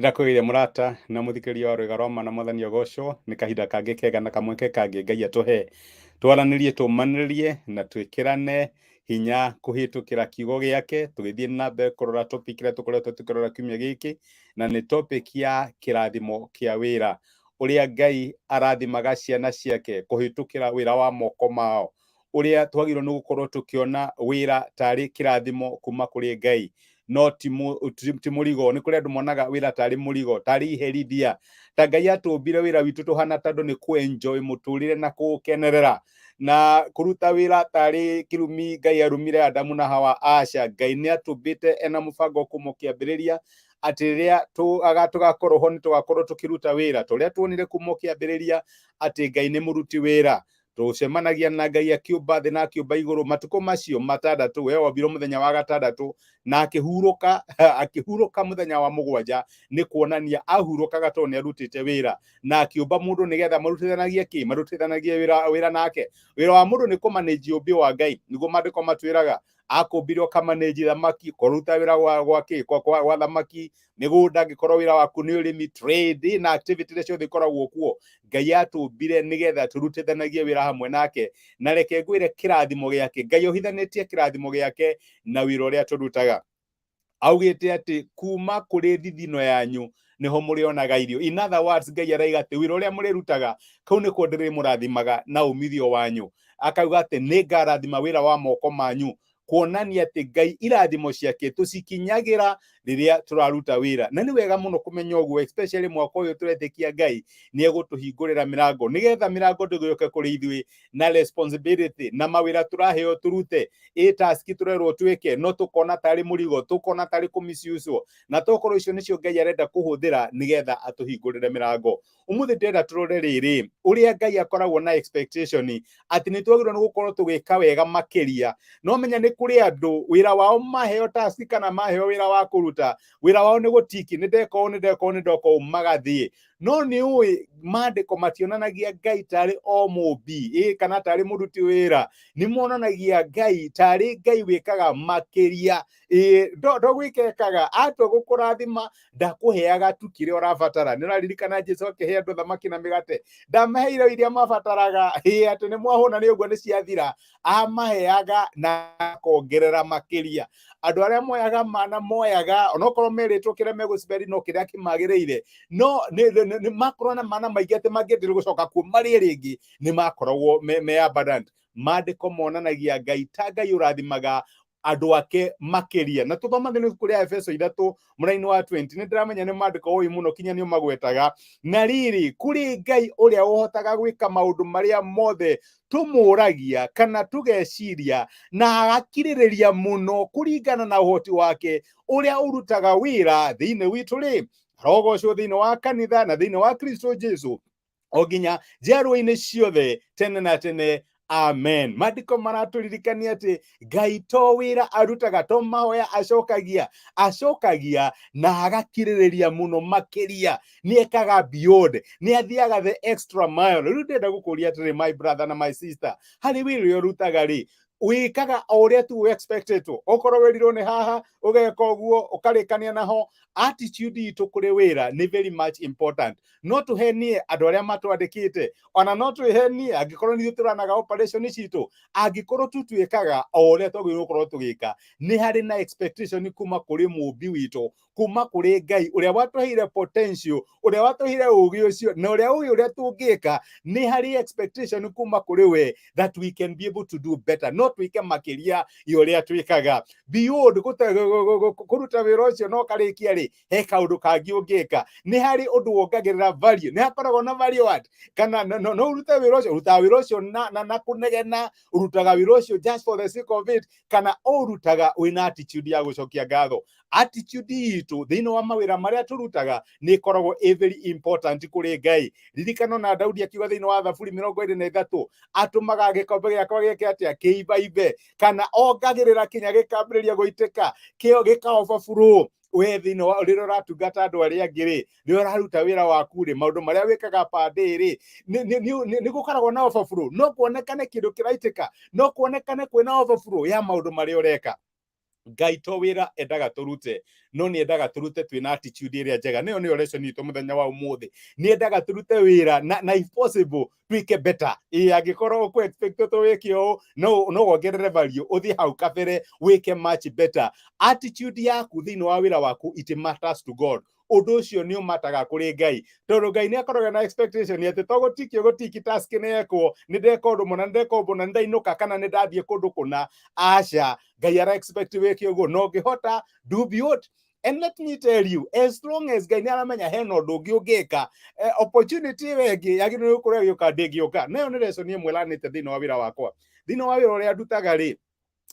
Nĩndakũgeithia mũrata na mũthikĩrĩria wa Rwĩga rwa Ma na Mwathani agocwo. Nĩ kahinda kangĩ kega na kamweke kangĩ Ngai atũhe twaranĩrie, tũmanĩrĩrie na twĩkĩrane hinya kũhĩtũkĩra kiugo gĩake, tũgĩthiĩ na mbere kũrora topic ĩrĩa tũkoretwo tũkĩrora kiumia gĩkĩ, na nĩ topic ya kĩrathimo kĩa wĩra, ũrĩa Ngai arathimaga ciana ciake kũhĩtũkĩra wĩra wa moko mao, ũrĩa twagĩrĩirwo nĩ gũkorwo tũkĩona wĩra tarĩ kĩrathimo kuma kũrĩ Ngai, no ti mũrigo. Nĩ kũrĩ andũ monaga wĩra tarĩ mũrigo, tarĩ iherithia, ta Ngai atũmbire wĩra witũ tũhana tondũ nĩ kũ enjoy mũtũrĩre na kũũkenerera na kũruta wĩra tarĩ kĩrumi Ngai arumire Adamu na Hawa. Aca, Ngai nĩ atũmbĩte ena mũbango kuma kĩambĩrĩria atĩ rĩrĩa tũgakorwo ho nĩ tũgakorwo tũkĩruta wĩra, ta ũrĩa tuonire kuma kĩambĩrĩria atĩ Ngai nĩ mũruti wĩra. Tũcemanagia na Ngai akĩũmba thĩ na akĩũmba igũrũ matukũ macio matandatũ. We wombirwo mũthenya wa gatandatũ na akĩhurũka, akĩhurũka mũthenya wa mũgwanja, nĩ kuonania ahurũkaga tondũ nĩ arutĩte wĩra, na akĩũmba mũndũ nĩgetha marutithanagie kĩ? Marutithanagie wĩra nake. Wĩra wa mũndũ nĩ kũmanĩnji ũmbi wa Ngai, nĩguo maandĩko matwĩraga. Akũmbire ũkamanĩnji thamaki, kũruta wĩra gwa kĩ? Gwa thamaki mĩgũnda, angĩkorwo wĩra waku nĩ ũrĩmi, trade na activity iria ciothe ikoragwo kuo. Ngai atũmbire nĩgetha tũrutithanagie wĩra hamwe nake. Na reke ngwĩre, kĩrathimo gĩake, Ngai ohithanĩtie kĩrathimo gĩake na wĩra ũrĩa tũrutaga. Augĩte atĩ kuma kũrĩ thithino yanyu nĩho mũrĩonaga irio. In other words, Ngai araiga atĩ wĩra ũrĩa mũrĩrutaga, kau nĩkuo ndĩrĩmũrathimaga na umithio wanyu. Akauga atĩ nĩ ngarathima wĩra wa moko manyu, kuonania atĩ Ngai irathimo ciake tũcikinyagĩra rĩrĩa tũraruta wĩra. Na nĩ wega mũno kũmenya ũguo, especially mwaka ũyũ tũretĩkia Ngai nĩ egũtũhingũrĩra mĩrango, nĩgetha mĩrango ndĩgĩũke kũrĩ ithuĩ na responsibility na mawĩra tũraheo tũrute, ĩ task tũrerwo twĩke, no tũkona tarĩ mũrigo, tũkona tarĩ kũmisiuswo, na tokorwo icio nĩcio Ngai arenda kũhũthĩra nĩgetha atũhingũrĩre mĩrango. Ũmũthĩ ndĩrenda tũrore rĩrĩ, ũrĩa Ngai akoragwo na expectation atĩ nĩ twagĩrĩirwo nĩ gũkorwo tũgĩka wega makĩria. No menya nĩ kũrĩ andũ wĩra wao maheo task kana maheo wĩra wa kũruta, wĩra wao nĩ gũtiki, nĩ ndeka ũũ, nĩ ndeka ũũ, nĩ ndeka ũũ, magathiĩ. No nĩ ũĩ maandĩko mationanagia Ngai tarĩ o mũmbi ĩ kana tarĩ mũruti wĩra, nĩ monanagia Ngai tarĩ Ngai wĩkaga makĩria. Ĩ ndo gwĩka ekaga, atua gũkũrathima ndakũheaga tu kĩrĩa ũrabatara. Nĩ ũraririkana Jesu akĩhe andũ thamaki na mĩgate, ndamaheire iria mabataraga, ĩ atĩ nĩ mwahũna nĩ ũguo nĩ ciathira, amaheaga na akongerera makĩria. Andũ arĩa moyaga mana moyaga onokorwo merĩtwo kĩrĩa megũciberi no kĩrĩa kĩmagĩrĩire, no nĩ makorwo na mana maingĩ atĩ mangĩendire gũcoka kuo marĩe rĩngĩ, nĩ makoragwo me abundant. Maandĩko monanagia Ngai ta Ngai ũrathimaga andũ ake makĩria. Na tũthoma thĩinĩ ibuku rĩa Efeso 3 mũraini wa 20, nĩ ndĩramenya nĩ maandĩko ũĩ mũno kinya nĩ ũmagwetaga. Na rĩrĩ, kũrĩ Ngai ũrĩa ũhotaga gwĩka maũndũ marĩa mothe tũmũragia kana tũgeciria, na agakirĩrĩria mũno kũringana na ũhoti wake ũrĩa ũrutaga wĩra thĩinĩ witũ rĩ, arogocwo thĩinĩ wa kanitha na thĩinĩ wa Kristo Jesu o nginya njiarwa-inĩ ciothe tene na tene, amen. Maandĩko maratũririkania atĩ Ngai to wĩra arutaga, to mahoya acokagia, acokagia na agakirĩrĩria mũno makĩria. Nĩ ekaga beyond, nĩ athiaga the extra mile. Rĩu ndĩrenda gũkũria atĩrĩ, my brother na my sister, harĩ wĩra ũrĩa ũrutaga rĩ, wĩkaga o ũrĩa tu expected? Okorwo wĩrirwo nĩ haha ũgeka ũguo, ũkarĩkania naho. Attitude itũ kũrĩ wĩra nĩ very much important. No tũhenie andũ arĩa matwandĩkĩte, ona no twĩhenie angĩkorwo nĩ ithuĩ tũranaga operation citũ, angĩkorwo tu twĩkaga o ũrĩa twagĩrĩirwo gũkorwo tũgĩka. Nĩ harĩ na expectation kuma kũrĩ mũmbi witũ, kuma kũrĩ Ngai ũrĩa watũheire potential, ũrĩa watũheire ũgĩ ũcio na ũrĩa ũĩ ũrĩa tũngĩka. Nĩ harĩ expectation kuma kũrĩ we that we can be able to do better, no twĩke makĩria ya ũrĩa twĩkaga, beyond kũruta wĩra ũcio no karĩkia rĩ, he kaũndũ kangĩ ũngĩka. Nĩ harĩ ũndũ wongagĩrĩra value, nĩ hakoragwo na value add. Kana no ũrute wĩra ũcio, ũrutaga wĩra ũcio na kũnegena, ũrutaga wĩra ũcio just for the sake of it, kana ũrutaga wĩna attitude ya gũcokia ngatho? Attitude itũ thĩinĩ wa mawĩra marĩa tũrutaga nĩ ĩkoragwo ĩ very important kũrĩ Ngai. Ririkano na Daudi akiuga thĩinĩ wa Thaburi 23, atũmaga gĩkombe gĩakwa gĩke atĩa? Kĩimbaimbe, kana ongagĩrĩra kinya gĩkambĩrĩria gũitĩka, kĩo gĩka overflow. We thĩinĩ wa rĩrĩa ũratungata andũ arĩa angĩ rĩ, rĩrĩa ũraruta wĩra waku rĩ, maũndũ marĩa wĩkaga per day rĩ, nĩ gũkoragwo na overflow? No kuonekane kĩndũ kĩraitĩka, no kuonekane kwĩna overflow ya maũndũ marĩa ũreka. Ngai to wĩra endaga tũrute, no nĩ endaga tũrute twĩna attitude ĩrĩa njega. Nĩyo nĩyo lesson itũ mũthenya wa ũmũthĩ. Nĩ endaga tũrute wĩra na if possible twĩke better. Ĩ angĩkorwo ũkũ expect tũwĩke ũũ, no wongerere value, ũthiĩ hau kabere wĩke much better. Attitude yaku thĩinĩ wa wĩra waku, it matters to God. Ũndũ ũcio nĩ ũmataga kũrĩ Ngai, tondũ Ngai nĩ akoragwo na expectation atĩ to gũtiki gũtiki task nĩ yekwo, nĩ ndeka ũndũ mũna, nĩ ndeka ũndũ mũna, nĩ ndainũka kana nĩ ndathiĩ kũndũ kũna. Aca, Ngai ara expect wĩke ũguo, na ũngĩhota, do beyond. And let me tell you, as long as Ngai nĩ aramenya hena ũndũ ũngĩ ũngĩka, opportunity ĩyo ĩngĩ yagĩrĩirwo nĩ gũkorwo ĩgĩũka, ndĩngĩũka. Nayo nĩ lesson ĩmwe lanĩte thĩinĩ wa wĩra wakwa, thĩinĩ wa wĩra ũrĩa ndutaga rĩ.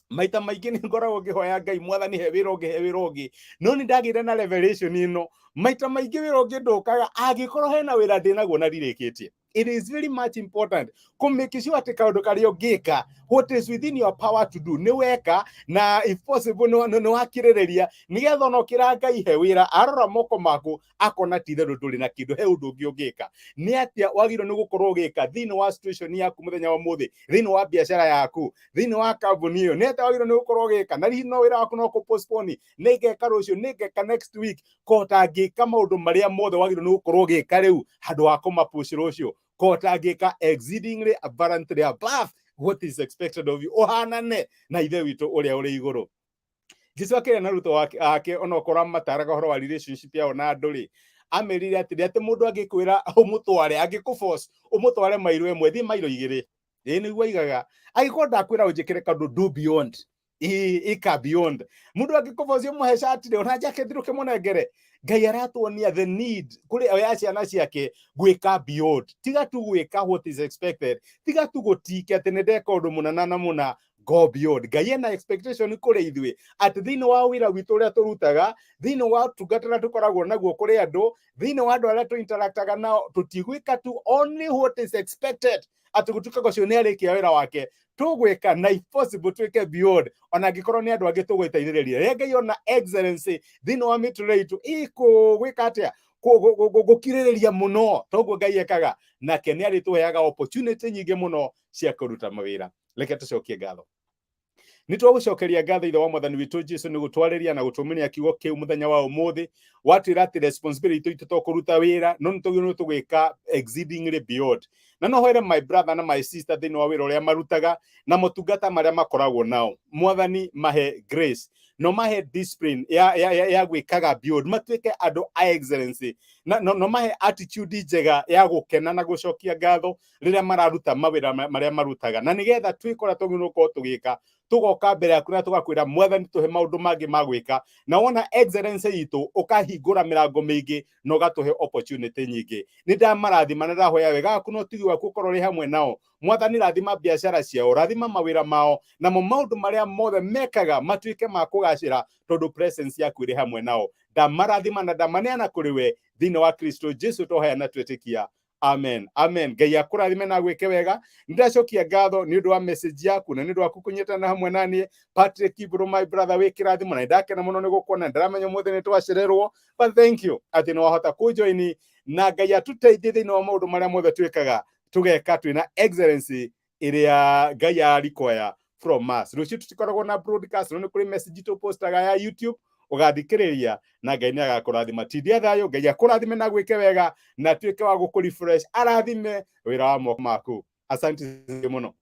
Maita maingĩ nĩ ngoragwo ngĩhoya Ngai, Mwathani, he wĩra ũngĩ, he wĩra ũngĩ. No nĩ ndagĩire na revelation ĩno: maita maingĩ wĩra ũngĩ ndũkaga angĩkorwo hena wĩra ndĩnaguo na ndirĩkĩtie. It is very much important kũ make sure atĩ kaũndũ karĩa ũngĩka, what is within your power to do, nĩ weka, na if possible nĩ wakirĩrĩria, nĩgetha ona ũkĩra Ngai he wĩra, arora moko maku akona ti itherũ ndũrĩ na kĩndũ, he ũndũ ũngĩ ũngĩka. Nĩ atĩa wagĩrĩirwo nĩ gũkorwo ũgĩka thĩinĩ wa situation yaku mũthenya wa ũmũthĩ, thĩinĩ wa biacara yaku, thĩinĩ wa kambuni ĩyo? Nĩ atĩa wagĩrĩirwo nĩ gũkorwo ũgĩka? Na hihi no wĩra waku no kũ postpone, nĩ ngeka rũciũ, nĩ ngeka next week, kota ngĩka maũndũ marĩa mothe wagĩrĩirwo nĩ gũkorwo ũgĩka rĩu handũ ha kũmapush rũciũ, kota ngĩka exceedingly abundantly above what is expected of you, ũhanane na Ithe witũ ũrĩa ũrĩ igũrũ. Jesu akĩrĩa na arutwo ake, onokorwo amataraga ũhoro wa relationship yao na andũ rĩ, amerire atĩrĩ, atĩ mũndũ angĩkwĩra ũmũtware, angĩkũ force ũmũtware mairo 1, thiĩ mairo 2. Ĩĩ, nĩguo aigaga. Angĩkorwo ndakwĩra ũnjĩkĩre kaũndũ, do beyond. Ĩĩ, ĩka beyond. Mũndũ angĩkũ force ũmũhe cati rĩ, ona jacket ndũkĩmũnengere. Ngai aratuonia the need kũrĩ ya ciana ciake gwĩka beyond. Tiga tu gwĩka what is expected, tiga tu gũtike atĩ nĩ ndeka ũndũ mũna na mũna, go beyond. Ngai ena expectation kũrĩ ithuĩ atĩ thĩinĩ wa wĩra witũ ũrĩa tũrutaga, thĩinĩ wa ũtungata ũrĩa tũkoragwo naguo kũrĩ andũ, thĩinĩ wa andũ arĩa tũinteractaga nao, tũtigwĩka tu only what is expected, atĩ gũtuĩka ũcio nĩ arĩkia wĩra wake. Tũgwĩka na if possible twĩke beyond, ona angĩkorwo nĩ andũ angĩ tũgũteithĩrĩria. Rĩrĩa Ngai ona excellence thĩinĩ wa mĩtũrĩre itũ, ĩkũgwĩka atĩa? Gũkirĩrĩria mũno. Toguo Ngai ekaga, nake nĩ arĩtũheaga opportunity nyingĩ mũno cia kũruta mawĩra. Reke tũcokie ngatho. Nĩ twagũcokeria ngatho, Ithe wa Mwathani witũ Jesu, nĩ gũtwarĩria na gũtũmĩria kiugo kĩu mũthenya wa ũmũthĩ. Watwĩra atĩ responsibility itũ to kũruta wĩra, no nĩ tũgĩrĩirwo tũgwĩka exceedingly beyond. Na no hoere my brother na my sister thĩinĩ wa wĩra ũrĩa marutaga na motungata marĩa makoragwo nao. Mwathani, mahe grace, no mahe discipline ya gwĩkaga beyond, matuĩke andũ a excellency, na no mahe attitude njega ya gũkena na gũcokia ngatho rĩrĩa mararuta mawĩra marĩa marutaga, na nĩgetha twĩkora tũgĩrĩirwo gũkorwo tũgĩka, tũgoka mbere yaku na tũgakwĩra, Mwathani, tũhe maũndũ mangĩ ma gwĩka. Na wona excellence itũ, ũkahingũra mĩrango mĩingĩ na ũgatũhe opportunity nyingĩ. Nĩ ndamarathima na ndahoya wega waku na ũtugi waku ũkorwo ũrĩ hamwe nao. Mwathani, rathima biacara ciao, rathima mawĩra mao, namo maũndũ marĩa mothe mekaga matuĩke ma kũgacĩra, tondũ presence yaku ĩrĩ hamwe nao. Ndamarathima na ndamaneana kũrĩ we thĩinĩ wa Kristo Jesu, twahoya na twĩtĩkia, amen, amen. Ngai akũrathime na gwĩke wega. Nĩndacokia ngatho nĩ ũndũ wa message yaku na nĩ ũndũ waku kũnyitana hamwe na niĩ. Patrick Iburu, my brother, wĩ kĩrathimo na nĩndakena mũno nĩ gũkuona. Ndĩramenya ũmũthĩ nĩ twacererwo, but thank you atĩ nĩ wahota kũjoini. Na Ngai atũteithie thĩinĩ wa maũndũ marĩa mothe twĩkaga, tũgeka twĩna excellence ĩrĩa Ngai a require from us. Rũciũ tũtikoragwo na broadcast, no nĩ kũrĩ message tũpostaga ya YouTube ũgathikĩrĩria, na Ngai nĩ agakũrathima. Tindia thayũ. Ngai akũrathime na gwĩke wega na tuĩke wa gũkũ refresh, arathime wĩra wa moko maku. Asante mũno.